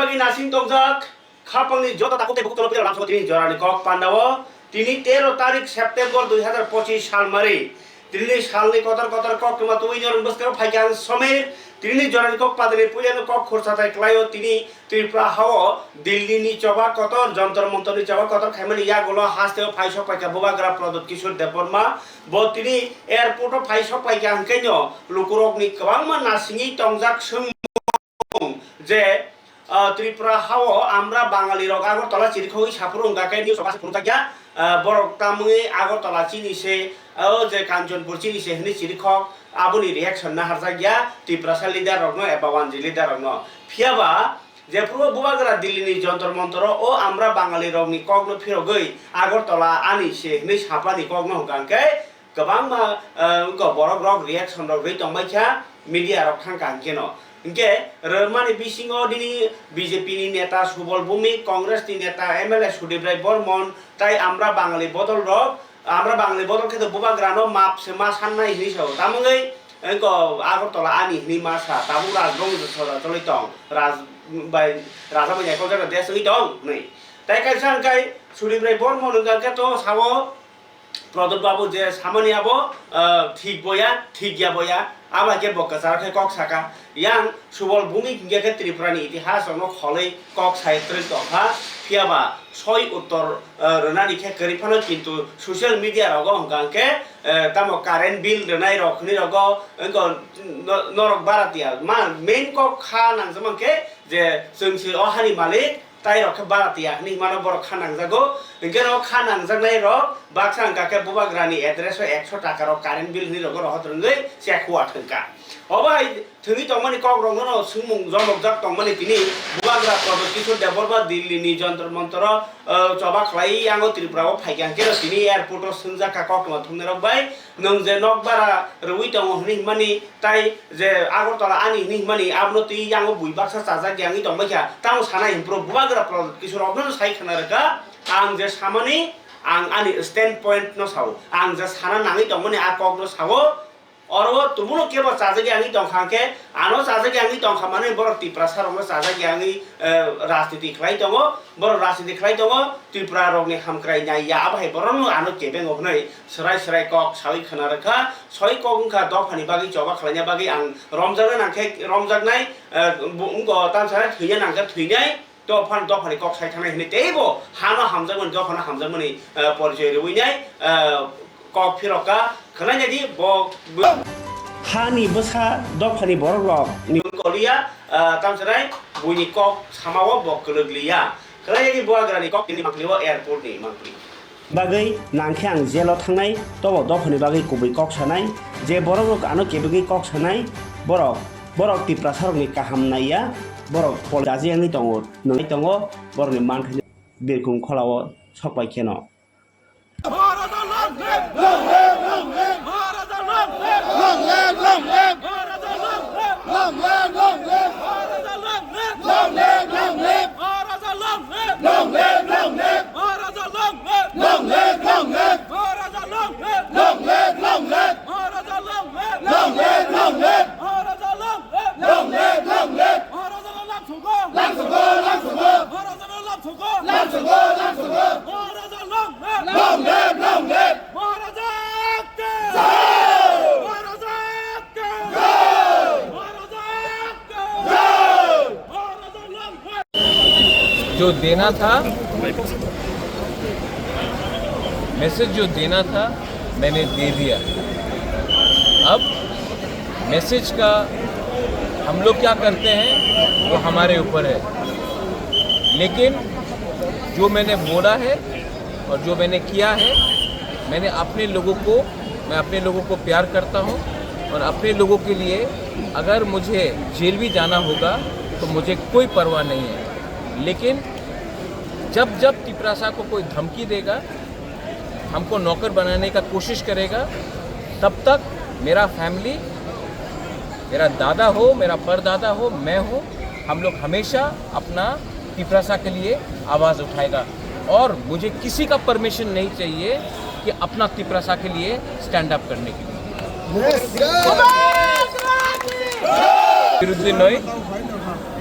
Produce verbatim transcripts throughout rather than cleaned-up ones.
Bagwi nasing tongjak, khapangni joto takhuk tei bukhuk tono phirok lamsao tini jorani kok pandao. Tini tero tarik September dui hazar pochis salmari. Tini salni kotor kotor koktwma tubui norok bwskang phaikha ang Somir. Tini jorani kok padani puilano kok khursa thai klaio tini Tripura hao Delhi ni choba kotor, Jontor Montor ni choba kotor khaimani yagulo hasteo phai sok paikha Bubagra Pradyut Kishore Debbarma. Bo tini airport o phai sok paikha hwnkhe no lukurokni kwbangma nasingwi tongjak swng je, ah, Tripura hao amra Bangali rok Agartala chirikhogwi saphuru wngkha khe news rok phunukjakya, ah, borok tamwi Agartala chini se, o je Kanchanpur chini se hwnwi chirikhok, aboni reaction naharjakya Tiprasa leader rokno eba wanji leader rokno. Phiyaba jephuru Bubagra Delhi ni Jontor Montor o amra Bangali rokni kokno phirogwi Agartala ani se hwnwi sapani kokno hwnkha hwnkhe kwbangma, eh, wngkha borok rok reaction rok rwi tongbaikha media rok thangkha hwnkhe no. Hwnkhe rwmani bisingo nini B J P ni neta Subol Bhumik, Congress ni neta M L A Sudip Rai Bormon tai amra Bangali bodol rok, amra Bangali bodol khe to Bubagra no map se ma sannai hinwi sao. Tamungwi wngkha Agartala ani hinwi ma sa, tabuk Rajbongso soda choli tong, Raj bai, Raja bai naikoljakna desh wngwi tong hinwi. Tai kaisa hwnkhe Sudip Rai Bormon hwnkha khe to sao, Pradyut Babu je samani abo, ah, thik boya, thik ya boya, abo hai khe bo kwcharo khe kok saka. Yang Subol Bhumik hingya khe Tripura ni itihas rokno kholwi kok sai twrwk tongkha. Phiyaba soi uttor, ah, rwnani khe kwrwi phano, kintu social media rogo hwnkha hwnkhe, eh, tamo current bill rwnai rok hwnwi rogo, wngkha no-, norok bara tiya. Ma main kok kha nangjak mankhe je chwng se o hani malik, tai rok khe bara tiya hinwi himano borok kha nangjago. Hwnkhe no kha nangjaknai rok baksa hwnkha khe Bubagrani address o ekso taka rok current bill hinwi rogo rohor rwngwi chekhuwa thwngkha. Obo hai thwngwi tongmani kok rokno no swngmung jomokjak tongmani tini Bubagra Pradyut Kishore Debbarma Delhi ni Jontor Montor o, o, choba khlai yango Tripura o phaikha hwnkhe no tini airport o swngjak kha koktwma thumnai rok bai. Nwng je nok bara rwui tongo hwnwi himani, tai je Agartala ani hwnwi himani, abono twi yango bui baksa chajak ya wngwi tongbaikha. Tamo sanai hwnphru Bubagra Pradyut Kishore rokno sai khna rwkha, ang je samani, ang ani stand point no sao, ang je sana nangwi tongmani a kok no sao. Oro o tubunu kebo chajak ya wngwi tongkha hwnkhe, ano chajak ya wngwi tongkha manwi borok Tiprasa rokno chajak ya wngwi, eh, rajniti khlai tongo. Borok rajniti khlai tongo, Tripura rokni hamkrai nai ya, abo hai borokno ano kebengo hwnwi swrai swrai kok sawi khna rwkha. Soi kok wngkha dophani bagwi choba khlaina bagwi ang romjakna nangkhe romjaknai, eh, bo-, wngkha tamsa thwina nangkhe thwinai, dophani, dophani kok sai thangnai hwnwi teibo hano hamjakmani, dophano hamjakmani, eh, porichoi rwinai, eh, kok phirokha. Khwlainai di bo, bo- Hani bwsa dophani borok rok ni koliya, ah, tamsa nai buini kok samao bo kwlwk liya. Khwlainai di Bubagrani kok tini mangpili o airport ni mangpili. Bagwi nangkhe ang jail o thangnai, tobo dophani bagwi kubui kok sanai, je borok rok ano kebegwi kok sanai, borok, borok Tiprasa rokni kaham naiya, borok pol daji wngwi tongo, nwngnai tongo, borokni manthai birkhung kholao sokpai kheno. Maharaja long live! Long live, long live! Maharaja long live! Long live, long live! Maharaja long live! Long live, long live! Maharaja long live! Long live, long live! Maharaja long live! Long live, long live! Maharaja long live! Long live, long live! Maharaja long live! Long live, long live! Maharaja long live! Long live, long live! Maharaja long live! Long live, long live! Maharaja long live! Lamsogo! Lamsogo, lamsogo! Maharaja long live! Lamsogo! Lamsogo, lamsogo! Maharaja long live! Long live, long live! Maharaja ki! Jai! Maharaja ki! Jai! Maharaja ki! Jai! Maharaja long live! जो देना था, मैसेज जो देना था, मैंने दे दिया। अब मैसेज का हम लोग क्या करते हैं, वो हमारे ऊपर है, लेकिन जो मैंने बोला है और जो मैंने किया है, मैंने अपने लोगों को, मैं अपने लोगों को प्यार करता हूँ और अपने लोगों के लिए अगर मुझे जेल भी जाना होगा तो मुझे कोई परवाह नहीं है। लेकिन जब जब तिपरासा को कोई धमकी देगा, हमको नौकर बनाने का कोशिश करेगा, तब तक मेरा फैमिली, मेरा दादा हो, मेरा परदादा हो, मैं हूँ, हम लोग हमेशा अपना तिपरासा के लिए आवाज़ उठाएगा। और मुझे किसी का परमिशन नहीं चाहिए कि अपना तिपरासा के लिए स्टैंड अप करने के लिए। বিরুদ্ধে নয়,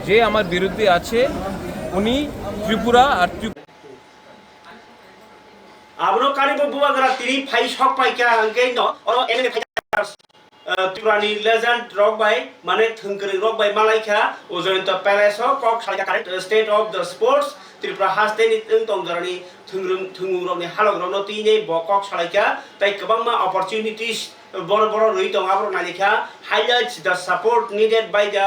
যে আমার বিরুদ্ধে আছে, উনি ত্রিপুরা আর ত্রিপ- Abono karibo bubagra tini phai sok pai kha hwnkhe no oro M M A fighters, uh, Tripura ni legend rok bai mane thwngkwrwng rok bai malai kha o Jayanta Palace o kok salai kha current state of the sports Tripura haste ni wng tong jora ni thwngrwng thwngmung rok ni halok rok no twi nei bo kok salai kha tei kwbangma opportunities Boro boro rwi tongo, aborok nai kha highlights the support needed by the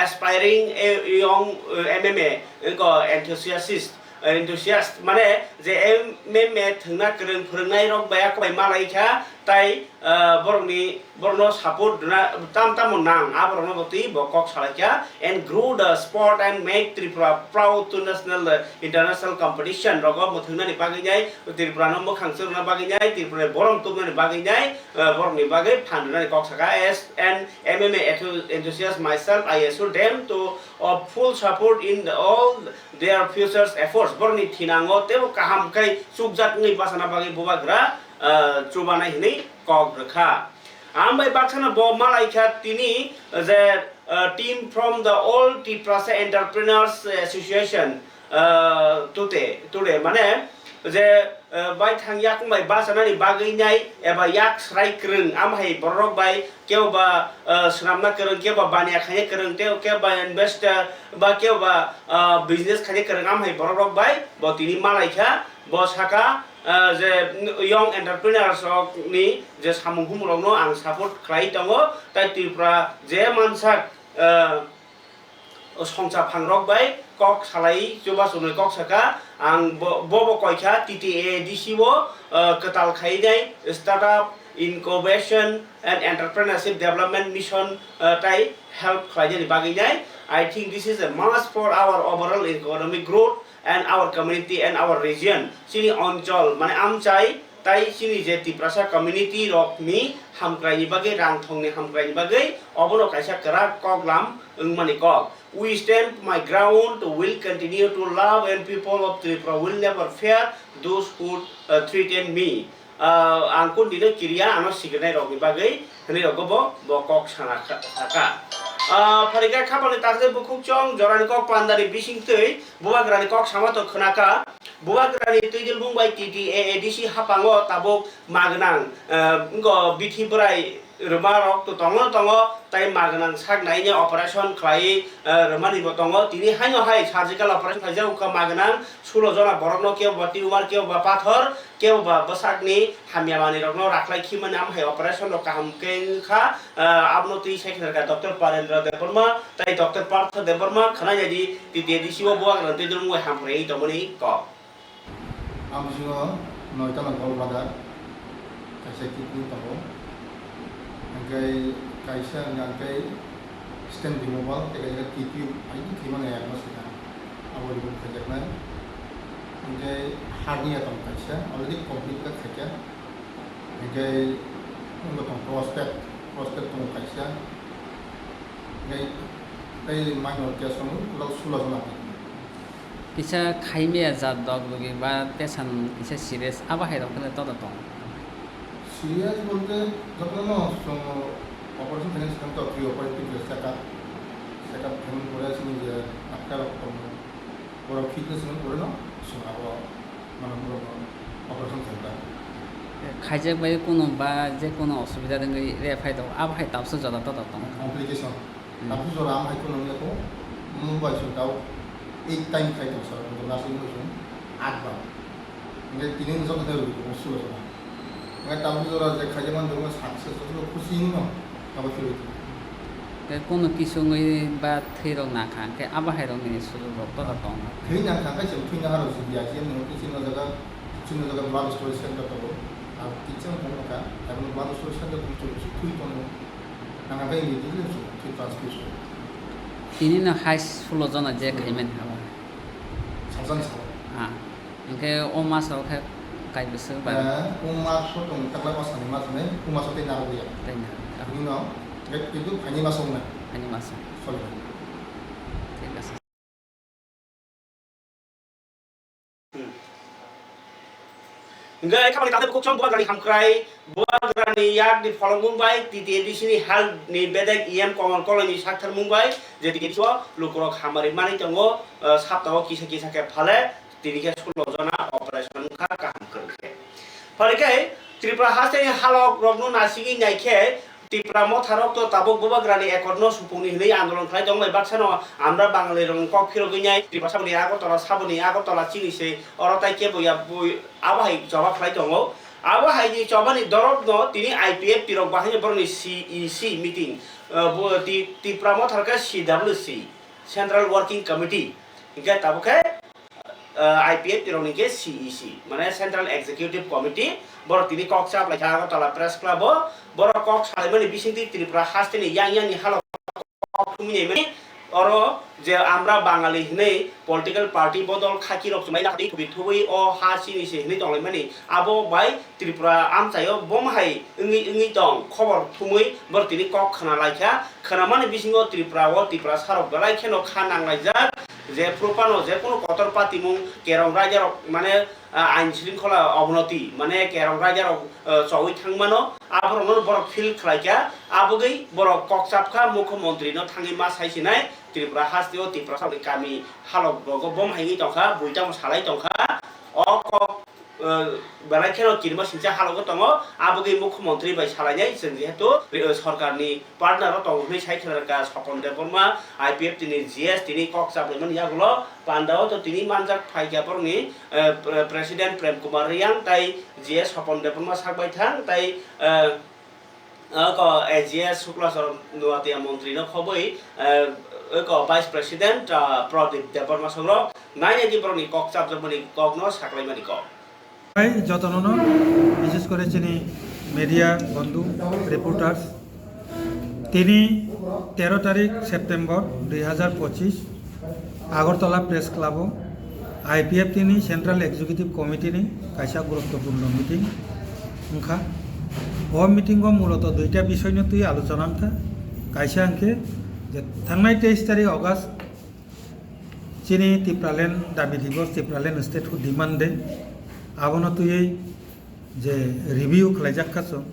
aspiring, eh, young, eh, M M A, wngkha enthusiast, enthusiast, mane je M M A thwngna kwrwng phwrwngnai rok bai akwbai malai kha, tai, ah, borokni, borokno support rwna tam tamo nang, aborokno bo twi bo kok salai kha, and grow the sport and make Tripura proud to national, eh, international competition rogo mwthwngnani bagwi nai, Tripura no mwkhang chwrwngna bagwi nai, Tripura ni borom tubnani bagwi nai, uh, borokni bagwi phan rwnani kok saka. As an M M A enthu-, enthusiast myself, I assure them to of full support in the, all their futures efforts. Borokni thinango teibo kaham khe chukjak wngwi bachana bagwi bubagra, uh, chubanai hwnwi kok rwkha. Ambai baksano bo malai kha tini je, uh, team from the All Tiprasa Entrepreneurs Association, uh, today, today, mane je, eh, baithang yakung bai bachanani bagwi nai eba yak srai kwrwng, amhai bororok bai kebo ba, eh, swnamna kwrwng, kebo ba baniya khaina kwrwng, tei kebo ba investor ba kebo ba, eh, business khaina kwrwng, amhai bororok bai bo tini malai kha. Bo saka, eh, je young entrepreneurs rok ni je samung humung rok no ang support khlai tongo, tai Tripura je mansak, eh, songcha phangrok bai kok salai chubachu nwi kok saka. Ang bo, bo, bo koi kha T T A A D C o, uh, kwtal khainai Startup Incubation and Entrepreneurship Development Mission, uh, tai help khlainani bagwi nai. I think this is a must for our overall economic growth and our community and our region. Chini onchol, mane amchai, Tai chini je Tiprasa community rok ni hamkrai ni bagwi, rang thong ni hamkrai ni bagwi, obono kaisa kwrak koklam wngmani kok. We stand my ground, will continue to love and people of Tripura will never fear those who, uh, threaten me. Uh, ang kun dino kiriya ano sikirnai rok ni bagwi hwnwi rokbo bo kok sana kha-, saka. Uh, pharikha khapang ni takjak bukhuk chong jorani kok pandari bising twi bubagrani kok sama to khwnakha. Bubagrani twidulmung bai T T A A D C haphango tabuk magwnang, eh, wngkha bithi bwrai rwma rok to tongo, tongo, tai magwnang sak naini operation khlai, eh, rwmani bo tongo. Tini haino hai surgical operation khlaijak wngkha magwnang sulo jona borokno, kebo ba tumor, kebo ba pathor, kebo ba bwsakni hamya manwi rokno raklai khimani, amo hai operation rok kaham khe wngkha. Eh, abono twi sai khe Doctor Parendra Debbarma tai Doctor Partha Debbarma khwnai nai di, T T A A D C o bubagrani twidulmung bai hamkrai tongmani kok. Ang bisingo noita no gol bada kaisa kidney tongo. Hingke kaisa hingke stent removal tei kaisa kidney aini thwimani ayakno swkang. Abo remove khaijaknai. Hingke hernia tongo kaisa, already complete khe khaikha. Hingke tongo prostate, prostate tongo kaisa. Hingke tei minor case tongo, total sulo jona. Kisa khaimaya jat dok logi ba tesan kisa serious abo hai rok khe todo tong. Serious bolte jotono chwng operation khaina swkang to pre operative check up, check up khaimani pore chini je doctor rok tongo, borok fitness ni pore no chwng abo mane borok no operation khaimani. Khaijak bai kunu ba je kunu osubida wngwi re phai tongo abo hai tabsa jora todo tong. Complication. Hmm. Tabuk jora ang hai kheno nungya kho, mobile song tao eight time khai tong sir, nursing home song aat bar. Hingke tini ni jok khe rwgwi tongo sulo jora. Hingke tabuk jora je khaijak mani jora success jora khusi wngwi no abo khe rwgwi tongo. Hingke kono kisungwi ba thwi rok nangkha, hingke abo hai rok nini sulo rok to tong. Thwi nangkha khe chwng thwi nangha rok sidi I C M ni kisi no jaga, chini jaga blood storage center tongo. Abo kisa wngkha, abo blood storage center tongo, chwng thwi tongo. Nang bai ni dile su ki transfer su. Tini no hai sulo jona je khaimen haba. Sajan sa. Ha. Hingke o maso khe kai bwswk ba. Eh, o maso tong takla o sani mas ne, o maso tei naro ya. Tei naro. Ni no, ngai itu hani maso na. Hani maso. Sorry. Thik ase. Hingke khabangni takhuk chong Bubagrani hamkrai, Bubagrani yakni pholongmung bai T T A D C ni hal ni bedek E M Komol Koloi ni saktharmung bai je T T A D C o lukurok hamari manwi tongo, eh, saptao kisa kisa khe phale tini khe sulo jona operation wngkha kaham kwrwng khe. Phai khe Tripura haste ni halok rokno nasigwi nai khe Tipra motharok to tabuk Bubagrani ekorno supungni hwnwi andolon khlai tong bai, baksano Amra Bangalirokni kok phirogwi nai Tripura saboni Agartala, saboni Agartala chini se oro tai kebo ya bui abo hai choba khlai tongo. Abo hai ni chobani dorobno tini I P F T rok bahaino borokni C E C meeting, uh, bo Ti-, Tipra mothar khe C W C, Central Working Committee, hingke tabuk khe uh, I P F T rokni khe C E C, mane Central Executive Committee, borok tini kok chaplaikha Agartala Press Club o, borok kok salaimani bisingtwi Tripura hasteni yang yang ni halok kok thumwi naimani, oro je Amra Bangali hinwi political party bodol khaki rok chumai lakha twi thubi thubui o ha chini se hinwi tonglaimani, abo bai Tripura amchaio bom hai wngwi wngwi tong, khobor thumwi borok tini kok khna laikha. Khnamani bisingo Tripura o Tiprasa rok belai kheno kha nanglaijak, je phuru phano je kunu kotor patimung kerong raida rok mane, ah, ain shringkhola obonoti mane kerong raida rok, ah, chowi thangmano, aborokno borok feel khlaikha. Abogwi borok kok chapkha, mukhyamantri no thangwi ma sai sinai Tripura hasteo Tiprasa rokni kami halok rogo bom hai wngwi tongkha, buitamo salai tongkha. O kok eh, belai kheno kirima singcha halogo tongo, abogwi mukhyamantri bai salainai chwng, jehetu, eh, sorkarni partner o tongo hwnwi sai khna rwkha Sopon Debbarma, I P F T ni G S tini kok chaplaimani yagulo pandao to tini manjak phaikha borokni, eh, pre-, President Prem Kumar Reang tai G S Sopon Debbarma sak baithang tai, eh, Oko A G S Sukla Charan Nuatia montri no khobwi, eh, oko Vice President, ah, Pradip Debbarma songrok nainai di borokni kok chapjakmani kokno saklaimani kok. Hai jotono no, bises kore chini media bondhu, reporters, tini tero tarik September dui hazar pochis, Agartala Press Club o I P F T ni Central Executive Committee ni kaisa guruttopurno meeting wngkha. O meeting o muloto duita bisoy no twi alochona wngkha. Kaisa hwnkhe je thangnai teis tarik August chini Tipraland dabi divos, Tipraland statehood demand day, abono twiwi je review khlaijak kha chwng.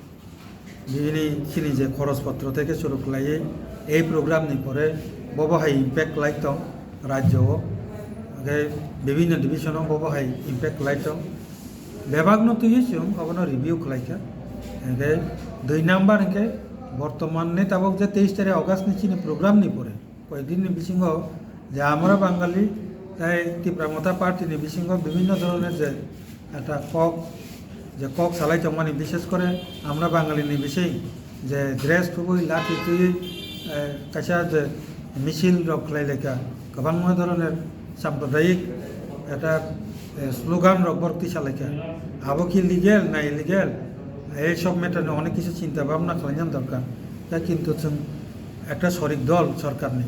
Bini chini je khoros potro theke churu khlaiwi ei program ni pore bobo hai impact khlai tong rajyo o, hwnkhe bibhinno division o bobo hai impact khlai tong. Bebak no twiwi chwng obono review khlai kha. Hwnkhe dui number hwnkhe bortoman ni tabok je teis tarik August ni chini program ni pore, koyekdin ni bisingo je Amra Bangali tai Tipra Motha Party ni bisingo bibhinno dhoroner je ekta kok, je kok salai tongmani, bishes kore Amra Bangali ni bising je dress thubui, lathi twi, eh, kaisa je misil rok khlai laikha, kwbangma dhoroner sampradayik ekta, eh, slogan rok borok tisa laikha. Abo ki legal na illegal? Ei sob matter ni onek kisu chinta bhabna khlaina dorkar. Ya kintu chwng ekta sorik dol sorkarni.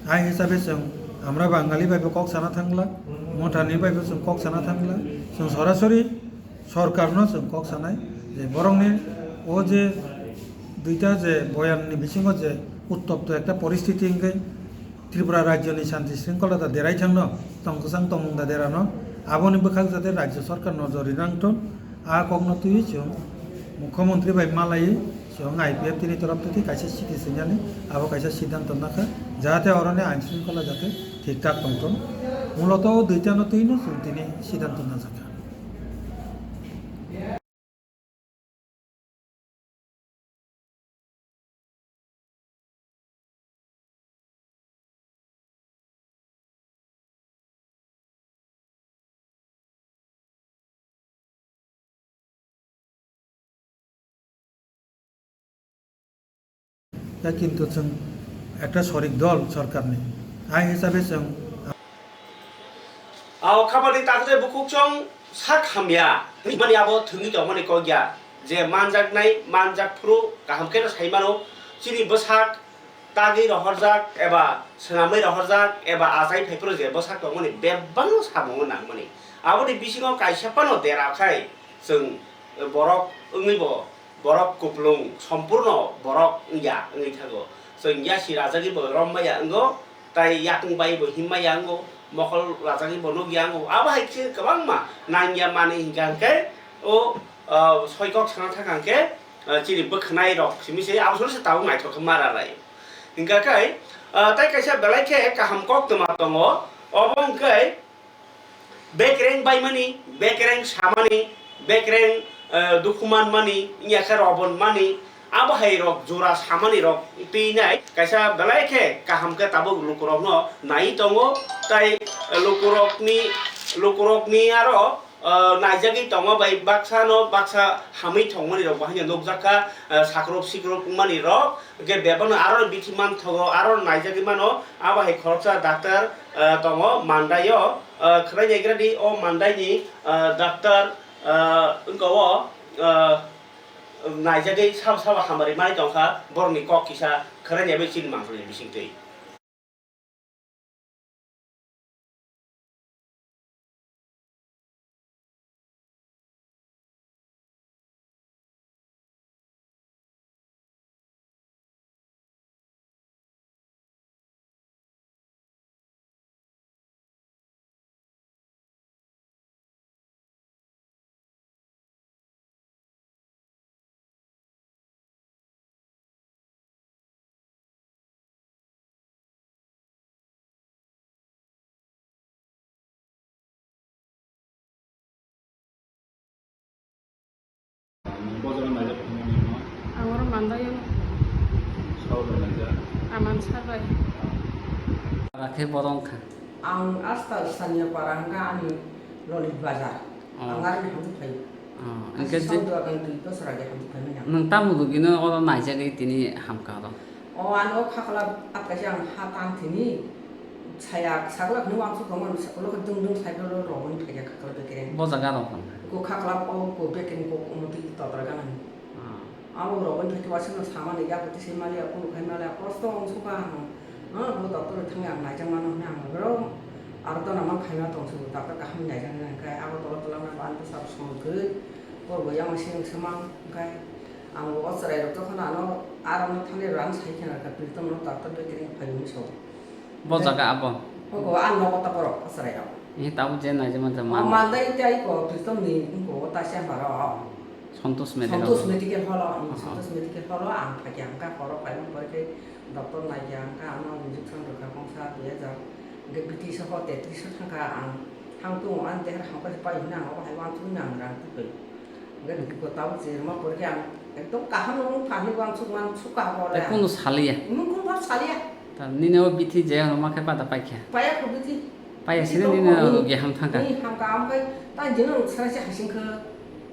Ai hisabe chwng Amra Bangali bai bo kok sana thangla, Mothani bai bo chwng kok sana thangla, chwng sorasori sorkarno chwng kok sanai je borokni o je duita je boyanni bisingo je uttopto ekta poristiti wngkhe Tripura rajyoni shanti shringkhola da derai thangno, tong kwchang tongmung da derano, aboni bwkhak jate rajya sorkar nojor rinang thung. A kokno twiwi chwng mukhyamantri bai malaiwi chwng I P F T ni torof thwi kaisa chiti swinani abo kaisa siddhanto nakha, jahate oroni ain shringkhola jate thik thak tongthung. Muloto o duitano twino chwng tini siddhanto najakha. Ya kintu chwng ekta sorik dol sorkarni. Ai hisabe chwng. Ao khabani takhwtwi bukhuk chwng sak hamya hinmani abo thwngwi tongmani kok ya. Je manjaknai, manjak phuru kaham kheno sai mano. Chini bwsak tagwi rohorjak eba swnamwi rohorjak eba achai phai phuru je bwsak tongmani bebak no samungo nangmani. Aboni bisingo kaisa phano dera khai chwng borok wngwi bo borok kupulung sompurno borok wngya wngwi thago. Chwng yasi rajagwi bo rom maya wngo, tai yakung bai bo him maya wngo, mokol rajagwi bo nuk ya wngo. Abo hai khe kwbangma nangya manwi hinkha hinkhe O, ah, soi kok sana thang hwnkhe, ah, chini bwkhwnai rok simi se abo sono se tabuk naithok khe mara lai. Hingkha khe, ah, tai kaisa belai khe kaham kok twma tongo. Obo hwnkhe bekereng baimani, bekereng samani, bekereng, ah, dukhu manmani, wngya khe robon mani, abo hai rok jora samani rok twi nai kaisa belai khe kaham khe tabuk lukurokno nai tongo. Tai lukurokni, lukurokni aro ah, naijagwi tongma bai baksa no baksa hamwi thongmani rok bo haino nukjak kha, ah, sakrop sikrop wngmani rok, hwnkhe bebakno aro bithi manthogo, aro naijagwi mano, abo hai khoroksa doctor, ah, tongo Mandai o, ah, khwnai naigra di o Mandai ni, ah, doctor, ah, wngka o, ah, naijagwi sabo sabo hamari mani tongkha, borokni kok kisa khwnai naibai chini mangkhorni bisingtwi. Ang oro Mandai o. Aman sar bai. Para khe bodo wngkha. Ang asta Staniya para hwnkha ani Lolit Bazar. Oh. Ang ari hamjak phaio. Oh, hwnkhe je Saudi agan twi bosor age hamjak phaimani ang. Nwng tamo logino oro naijagwi tini hamkha oro? O, ano khakla atkaisa ang ha tang thini, saya sagla kheno wansuk tongmani, ulo khe dung dung cycle rok rogwi phaikha khakla bekereng. Bo jaga rok wngkha? Ko khakla o ko bekereng ko omo twi totra ganani. Ah. Abo rogwi phaikha wasingno samani yakuti se maliya, kunu khai maliya, kosto wngsukha ang. Ah, bo doctor thangwi ang naijakmano hwnwi ang boro aro dona man khaima tongsugo, doctor kaham naijaknai hwnkhe abo tola tola nang ani bwsarok songwi kwrwi, bo bo yang siyang se man hwnkhe. Ang o chwrairok jokhon ano arokno thani rang sai khe narwkha, Pritom no doctor bai kwrwi phai hwnwi sao. Bo jaga abo? Ogo, a nogo ta borok o chwrairok. Ni tabuk je naijak manjak O man. Mandai tei ko Pritom ni wngko o ta chamber o. Santosh Medical Santosh Hall. Medical hall o, Aha. Santosh Medical hall o ang phaikha, hwnkha horo khlaimani pore khe doctor naikha, hwnkha ano injection rwkha kongsa dui hajar. Hwnkhe biti soho tetris o thangkha ang, thang tongo ani deher hamkha se pai hwnwi ang obo hai uansukmani ang rang twi pai. Hwnkhe tabuk je rwma pore khe ang ekdom kaham no wng pha hinwi uansuk man sukha bo le. Tei kunu saliya? Nung kunu bar saliya. Ta nini o bithi je rwma khe bada paikha? Paya kho bithi. Paya sini nini o ge ham thangkha? Ni hamkha, amkhe ta jino sara se hasing khe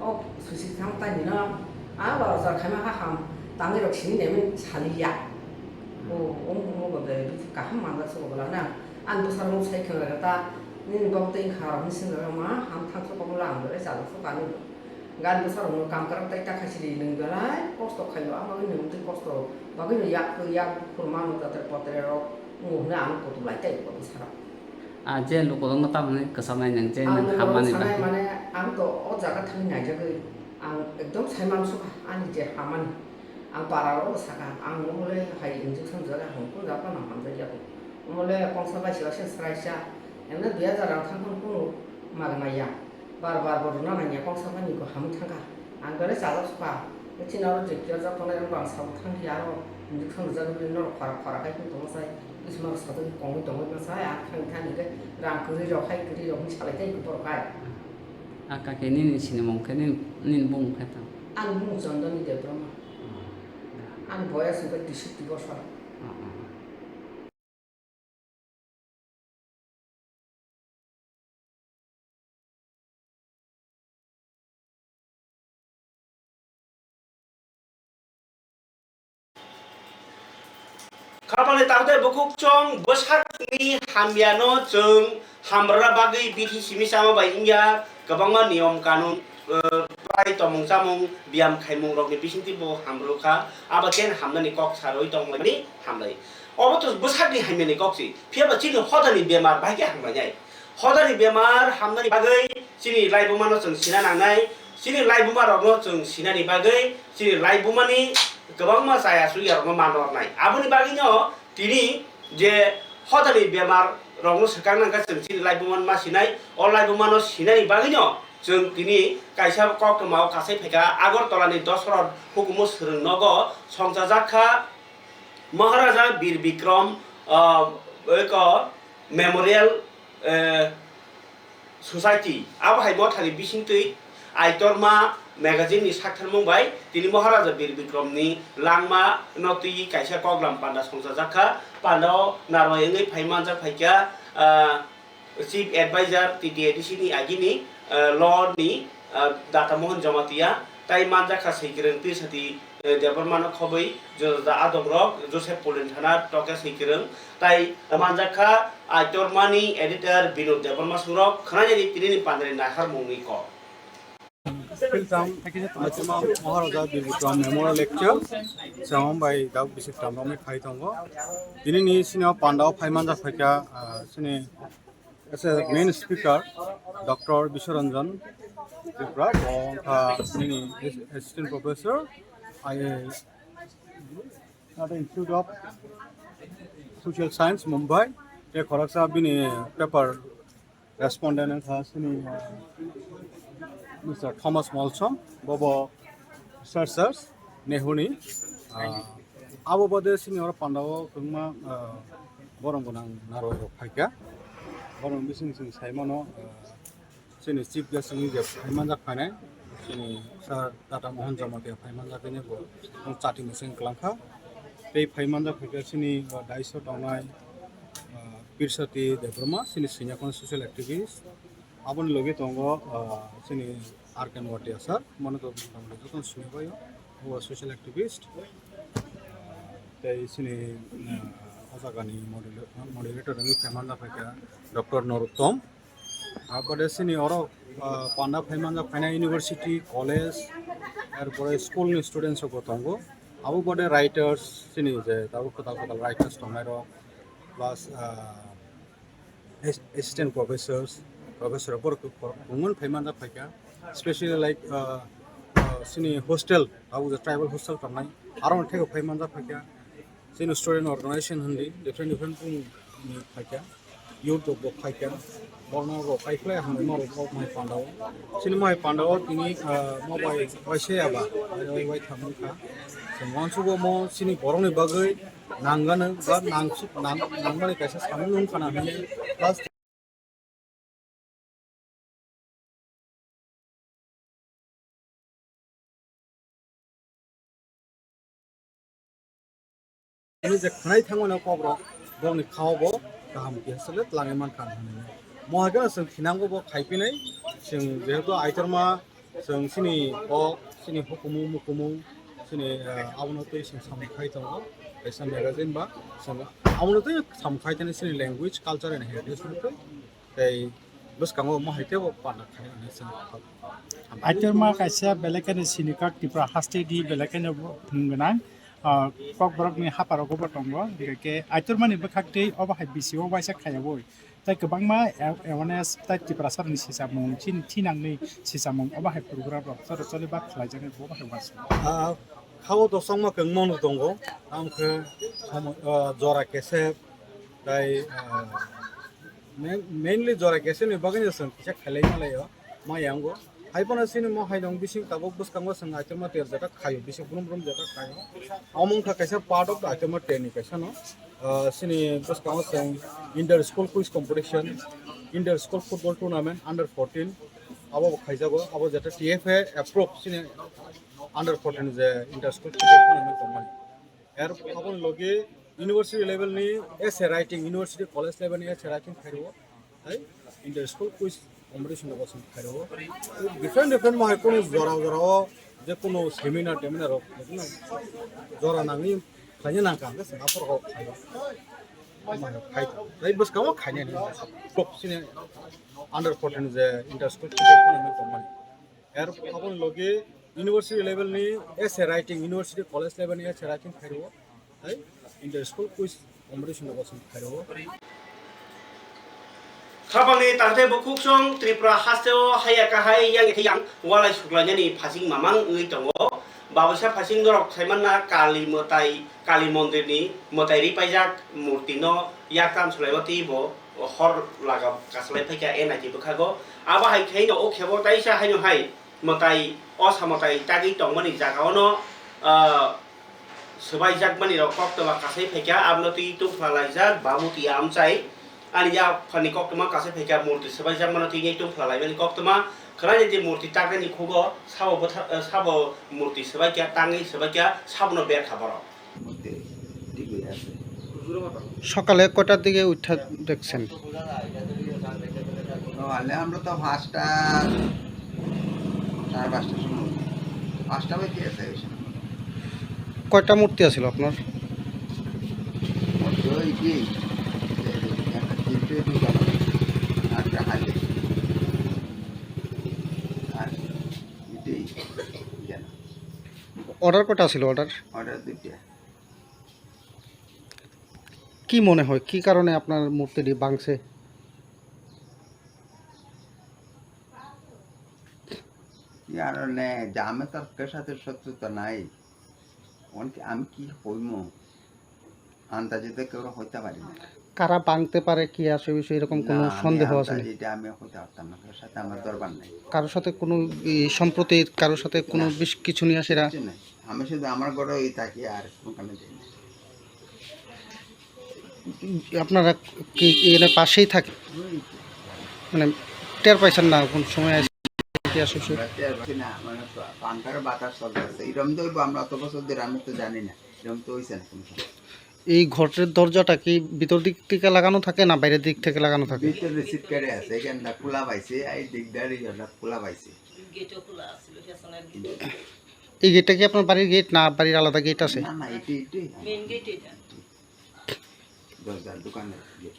o susi thang ta nino a ba jar khaima ha ham tangwi rok sini nemen saliya. O, o, o, o, be, bithi kaham manjak se obola na. Ang bwsarok no sai khna ta nini bok tei kha rok ni sinno ma ham thang sok obola ang bere chajak sok ani. Gari bwsarokno kam kwrak tai ta khaisiri nwng belai kosto khaio, abo wngwi nwng twi kosto bagwino yak yak phuru mano jatre potre rok wngo hwnwi ano kutuk lai tai o bwsarok. A je lukurokno tamoni kwchanai nwng je Ang nwng lukurok hammani sanai bagwi. Mane ang to o jaga thangwi naijagwi ang ekdom sai mansukha ani je hamani. Ang para rok saka ang omo le hai injection jaga hong ko jaga nang hamjak ya ko. Omo le kongsa bai se sraisa. Eno dui hajar rang thang thang kunu magna ya. Bar bar bo rwna nangya, kok sakani bo hamwi thangkha. Ang belai chajak sukha. Chini oro je kiyar jak tongnai rok bo ang sabo thang khe aro injection rwjak rwgwi norok khora khora khai phano tongo sai. Bwsima rok sajagwi kongwi tongwi ma sai, ang thang thani khe rang kwrwi rok hai kwrwi rok hinwi salai thai borok hai. A kaki nini sinimung khe nini, nini bumung khe tang? Ani bumung Chondoni Debbarma. Oh, da. Ani boyas hwnkhe teishoti bosor. Oh, oh. Khapangni takhuk tei bukhuk chwng bwsakni hamyano chwng hamrwna bagwi bithi simi chama bai wngya, kwbangma niyom kanun, eh, prai tongmung chamung, biyam khaimung rokni bisingtwi bo hamrwkha, abo khe hamnani kok sarwi tongmani hamlai. Obo to bwsakni hamyani kok si, phiya ba chini hodani bemar bai khe hamlainai. Hodani bemar hamnani bagwi chini laibuma no chwng sina nangnai, chini laibuma rokno chwng sinani bagwi chini laibumani kwbangma chaya suya rokno man rwnai. Aboni bagwino tini je hodani bemar rokno swkang nangkha chwng chini laibuma no ma sinai, o laibuma no sinani bagwino Chwng tini kaisa koktwmao kasai phaikha, Agartala ni Dosrot hukumu swrwng nogo songchajak kha Maharaja Bir Bikram, ah, eko Memorial, eh, Society. Abo hai mothani bisingtwi Aitorma magazine ni saktharmung bai tini Maharaja Bir Bikram ni langma no twi kaisa koklam panda songchajak kha. Pandao narwai wngwi phai manjak phaikha, ah, Chief Advisor T T A D C ni agini, eh, law ni, eh, Data Mohan Jamatia, tai manjakha Swikwrwng Pirsati, eh, Debbarma no khobwi juda juda adongrok Joseph Police Thana toke Swikwrwng, tai manjakha Aitorma ni editor Binod Debbarma songrok khwnajani tini ni pandani naharmung ni kok. Welcome, Maharaja Bir Bikram Memorial Lecture. Samung bai dau bisik tamrokni phai tongo. Tini ni sini o pandao phai manjak phaikha, ah, sini as a main speaker, Doctor Biswaranjan Tripura, bo wngkha nini Assistant Professor, I A, Institute of Social Science, Mumbai. Tei khoroksa bini paper respondent wngkha sini, uh, Mister Thomas Molsom, bobo researchers Nehuni. Uh, abo bade sini oro pandao kwbangma, uh, borok gwnang narwai rok phaikha. Borok bising sing saimano, uh, sini chief guest wngwi je phai manjak phainai, sini Sir Tata Mohan Jamatia phai manjak bini bo chati mising kwlangkha. Tei phai manjak phaikha sini, uh, daiso tongnai, uh, Pirsati Debbarma, sini Siniakon social activist. Aboni logi tongo, ah, chini R K Noatia sir, mane to motamoti jotono sinibaio, bo social activist. Tei chini, ah, o jagani modera-, moderator wngwi khe manjak phaikha Doctor Noruttom. Abode chini oro, ah, panda phai manjak phaina university, college, er pore school ni students rok bo tongo. Abo bode writers, chini je tabuk kwtal kwtal writers tongnairok, plus, ah, as-, assistant professors, professor borok khe khoroknwi phai manjak phaikha, especially like, uh, uh, chini hostel, abo je tribal hostel tongnai, aro thaigo phai manjak phaikha, chini student organization hindi different different bung phaikha, youth rok bo phaikha, borno rok phaikhlai hamlaima rok bo mai pandao, chini mai pandao tini, uh, mo bai waisa yaba, bai bai thamwi kha, chwng uansukgo mo chini borokni bagwi nangano ba nang-, nang-, nangmani kaisa samung wngkha na hwnwi last Ini je khwnai thangmani kokrok borokni khao bo kaham khe aswk le twlangwi mankha hwnwi. Mohai kheno chwng thinango bo khai pinai, chwng jehetu aitorma Chwng chini kok, chini hukumu mukumu, chini, eh, abono twi chwng samung khai tongo, kaisa magazine ba chwng abono twi samung khai tani chini language, culture and heritage no twi tei bwskango omo hai teibo panda khai hwnwi chwng. Aitorma kaisa belai kheno sini kok Tripura haste di belai kheno thwng gwnang, ah, kokborokni haparogo bo tongo, hwnkhe aitormani bwkhak twi obo hai bisi o waisa khaiyaui. Tai kwbangma a-, awareness tai Tiprasa rokni sisamung, chini thinangni sisamung, obo hai program rok choli choli ba khlaijaknai bo hai uansukha. Ah, khao to chongma kwbangma no tongo, tamo khe somo-, ah, jora kesep, tai, ah, main-, mainly jora kesep ni bagwi no chwng kisa khailai malaio, ma yango. Hai phano chini mo hai nong bising tabuk bwskango chwng aitorma ter jeta khaio, bising brum brum jeta khaio. Omo wngkha kaisa part of the aitorma ter ni kaisa no. Ah, chini bwskango chwng inter school quiz competition, inter school football tournament under fourteen abo bo khaijago, abo jeta T F A approve chini under fourteen je inter school football tournament tongmani. Er aboni logi university level ni essay writing, university college level ni essay writing khairwo. Hai, inter school quiz competition rok chwng khairwo. Different different mohai kunu jora jora o je kunu seminar teminar rok jora nangni khlaina nangkha hwnkhe chwng aphuru khaio. Mohai khai, tai bwskango khainai hwnwi top sini under fourteen je inter school football tournament tongmani. Er aboni logi university level ni essay writing, university college level ni essay writing khairwo. Hai, inter school quiz competition rok chwng khairwo. Khapangni tangthe bukhuk song Tripura hasteo haya kahai yang khe yang walai suklainani phasing mamang wngwi tongo. Babusa phasing norok saimanna Kali mwtai, Kali mondirni mwtai ripaijak murtino yak tam sulaima twibo hor laga kasalai phaikha N I T bwkhago. Abo hai khe no o khebo taisa haino hai mwtai, osa mwtai tagwi tongmani jagao no, ah, swbaijakmani rok koktwma kasai phaikha, abono twi tungphla laijak Bamuti amchai. Ani yaphani koktwma kasai phaikha, murti swbaijakmano twi tungphla laimani koktwma. Khwlaini je murti taknani khugo sabo bwtha-, eh, sabo murti swbaikha, tangwi swbaikha, sabono berkha borok. সকালে কটার দিকে উঠা দেখছেন? সকালে আমরা তো পাঁচটা, সাড়ে পাঁচটার সময় উঠি। পাঁচটা বাজে আছে ওই সময়। কয়টা মূর্তি আছিল আপনার? মূর্তি ওই কি, একটা তিনটে, দুটো, একটা হাতে। আর এটাই জানা। অর্ডার কয়টা আছিল, অর্ডার? অর্ডার দুইটা। কি মনে হয়, কি কারণে আপনার মূর্তিটি ভাঙছে? কি কারণে? যে আমি তো কেউ সাথে শত্রুতা নাই, অনেকে আমি কি কইমু, আন্দাজে তো কেউ হইতে পারি না। কারা ভাঙতে পারে, কি আসে বিষয়ে এরকম কোনো না, আমি সন্দেহ আছে নাকি? আন্দাজে এটা আমি হইতে পারতাম না, কেউ সাথে আমার দরবার নাই। কারোর সাথে কোনো, এই সম্প্রতি কারোর সাথে কোনো না। বিষ-, কিছু নিয়ে আসে এরা? কিছু নাই, আমি শুধু আমার ঘরেই থাকি, আর কোনোখানে যাই না। আপনারা কি এর পাশেই থাকে? ওই তো। মানে, টের পাইছেন না কোন সময় আসে, কি আসে বিষয়ে? আমরা টের পাচ্ছি না, মানে, পা-, পাঙ্খার বাতাস চলতেছে, এরম তো হইবো, আমরা অত বছর ধরে, আমি তো জানি না, এরম তো হইছে না কোনো সময়। এই ঘরের দরজাটা কি ভিতর দিক থেকে লাগানো থাকে না বাইরের দিক থেকে লাগানো থাকে? ভিতরে সিটকারে আছে, এখানটা খোলা পাইছে, এই দিকদারি ওটা খোলা পাইছে। গেটও খোলা আছিল, পেছনের গেট। এই গেটটা কি আপনার বাড়ির গেট না বাড়ির আলাদা গেট আছে? না, না, এটি, এটি। মেইন গেট এটা। দরজার দোকানের গেট।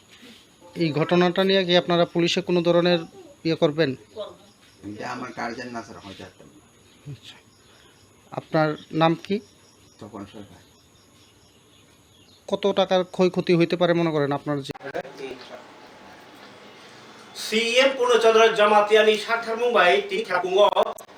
এই ঘটনাটা নিয়ে কি আপনারা পুলিশে কোনো ধরনের ইয়ে করবেন? করব। এটা আমার গার্জিয়ান না ছাড়া হয়তো একটা না। আচ্ছা। আপনার নাম কি? তপন সরকার। কত টাকার ক্ষয়ক্ষতি হইতে পারে মনে করেন আপনার যে? সিইএম পূর্ণচন্দ্র জমাতিয়ানি sakthar mung bai tini khakungo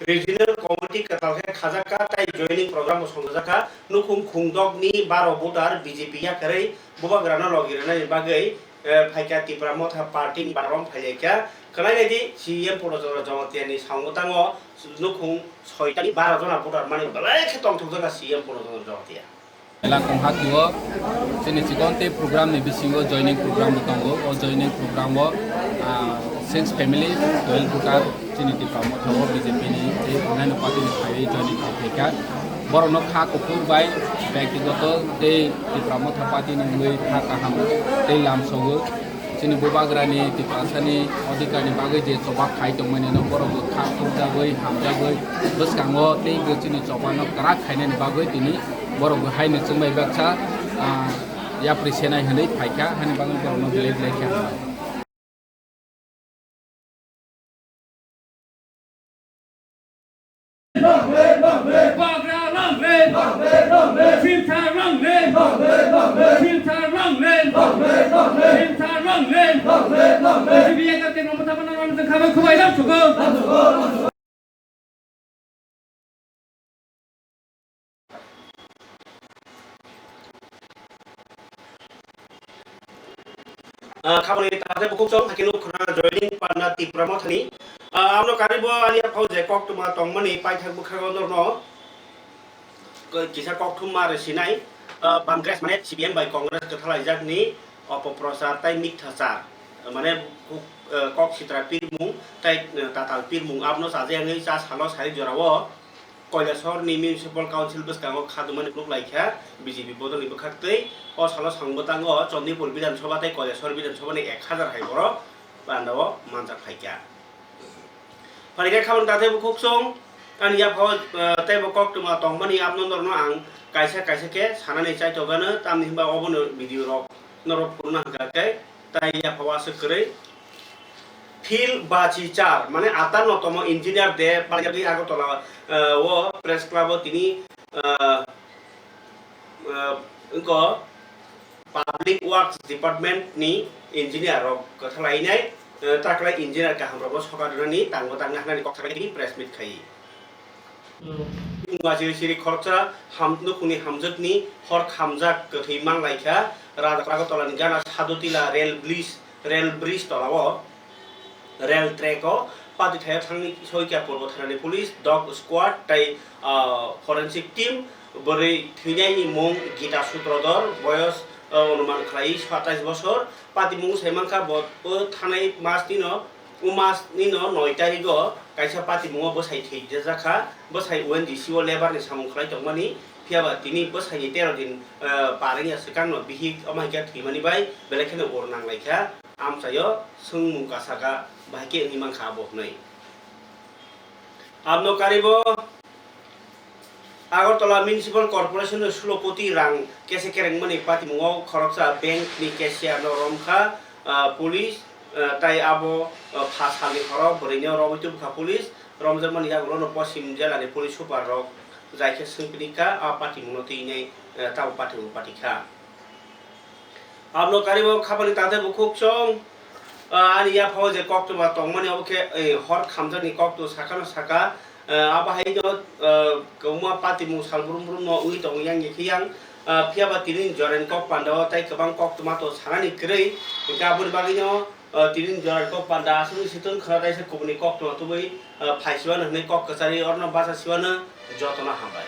regional committee kwtal khe khajakha tai joining program bo songjakha. Nukhung khungdokni baro voter B J P yakarwi bubagrano logi rwnani bagwi, eh, phaikha Tipra Motha Party ni banarom phailaikha. Khwlainai di, C E M Purno Chandra Jamatia ni samung tango nukhung soitani baro jona voter mani belai khe tongthokjak C E M Purno Chandra Jamatia. Mela kongha tio, chini chikon tei program ni bisingo joining program bo tongo. O joining program o, ah, six family, twelve voter, chini Tipra Motha o B J P ni tei onnaino party ni phaiwi joining khai phaikha. Borokno kha kuphur bai byaktigoto tei Tipra Motha party ni wngwi kha kaham tei lamsogo. Chini bubagrani Tiprasani odhikarni bagwi je choba khai tongmani no borok bo kha khukjagwi, hamjagwi, bwskango tei bo chini chobano kwrak khainani bagwi tini borok bo haino chwngbai baksa, ah, yapri senai hwnwi phaikha, hani bagwi borokno belai belai khe hambai. Bagra long live! Silchar long live! Silchar long live! Silchar long live! Sibiyaka tengno mata mana rang tengkha bai khubai lam sugo. Ah, khabangni takhuk chong hakhe nuk khna joining panna Tipra Mothani. Ah, amno karibo ani aphau je koktwma tongmani paithak bwkhago norno kisa kokthum ma rwsinai, ah, Congress mane C P M bai Congress kwthalaijakni opoprochar tai mithacha, mane kok, ah, kok sitra pirmung tai, ah, tatal pirmung abono chajaknai cha salo sari jorao. Kailasor ni Municipal Council bwskango khadumani phunuk laikha B J P bodolni bwkhaktwi. O salo samung bwtango Chandipur Bidhan Sabha tei Kailasor Bidhan Sabha ni ek hazar hai borok bandao manjak phaikha. Phaikhe khabang tathai bukhuk song ani yaphao, eh, teibo koktwma tongmani abno norno ang kaisa kaisa khe sanani chaitokgano, tamni hwnba obono video rok norok phunukna hwnkha khe. Tai yaphao aswk kwrwi Phil Bachichar, mane atar no tomo engineer de, palaiwi Agartala, eh, o press club o tini, eh, eh, wngkha Public Works Department ni engineer rok kwthalainai, eh, taklai engineer kaham rokno sokat rwnani tangbo tangna hwnani kok saklai tini press meet khai. Wngma chiri chiri khoroksa ham-, nukhungni hamjakni hor khamjak kwthwi man laikha. Raja Agartala ni gana Sadutila rail bridge rail bridge tola o, rail track o pati thaio thangwi soikha Purbo Thanani police, dog squad tei, ah, forensic team bwrwi thwinaini mung Gita Sutrodhor, boyos, ah, onuman khlai satais bosor. Patimung sai mankha bo, o thanai mas nino, o mas nino noi tarigo kaisa patimungo bwsai thwi jakha, bwsai O N G C o labour ni samung khlai tongmani, phiyaba tini bwsaini tero din, ah, par wngya swkangno bihik omo hai khe thwimani bai belai kheno ur nanglaikha. Amchaio swngmung kasaka, bahai khe wngwi mankha abo hwnwi. Abno karibo Agartala Municipal Corporation ni sulo koti rang kese kerengmani patimungo khoroksa bank ni cashier no romkha, ah, police, ah, tai abo, ah, pha salni horo bwrwino romwi tubukha police. Romjakmani yagulono Poschim jela ni police super rok jaikhe swngphinikha, a patimungno twinai, ah, tamo patimung patikha. Abno karibo khapani tante bukhuk chong, ah, ani yaphao je koktwma tongmani obo khe, eh, hor khamjakni koktwma sakano saka, ah, abo haino, ah, kwbangma patimung sal brum brum no wngwi tongo yang khe yang, ah, phiyaba tini jorani kok pandao tei kwbang koktwma to sanani kwrwi, hwnkhe aboni bagwino, ah, tini jorani kok panda aswkni situng khwna kaisa kubuni koktwma tubui, ah, phaisiwano hwnwi kok kwcharwi orno bacha siwano jotono hambai.